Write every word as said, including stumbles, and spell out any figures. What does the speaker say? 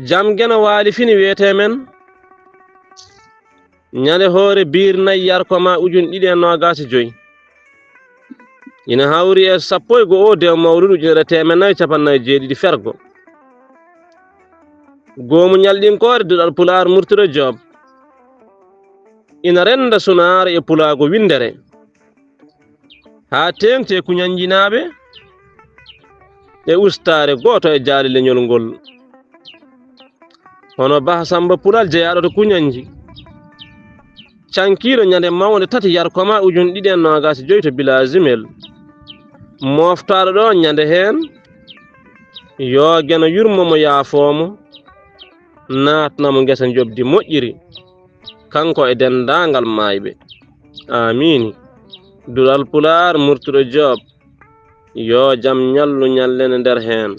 Jam Geno Waali fini wiyetee men, ñande hoore biir nayi yarkoma ujun ɗiɗi e noogaas e joy. Ina hawri e sappo e go'o dew mawludu ujunere teemeɗɗe nayi capanɗe nayi e jeeɗiɗi fergo. Goomu ñalɗinkoore Duɗal Pulaar Murtuɗo Joob ina rennda sunaare e pulaagu winndere, haa teeŋti e kuñannjinaaɓe e ustaare gooto e jaale leñol ngol. Hono Bah Samba Pulal jeyaaɗo to Kuñannji, cankiiɗo ñande mawnde tati yarkoma ujun ɗiɗi e noogaas e joy to Bilaa Jumel, mooftaaɗo ɗo ñande heen, yoo Geno yurmo mo, yaafoo mo, naatna mo ngesa njoɓdi moƴƴiri, kanko e denndaangal maayɓe. Aamiin. Duɗal Pulaar Murtuɗo Joob, yoo jam ñallu ñallene nder heen.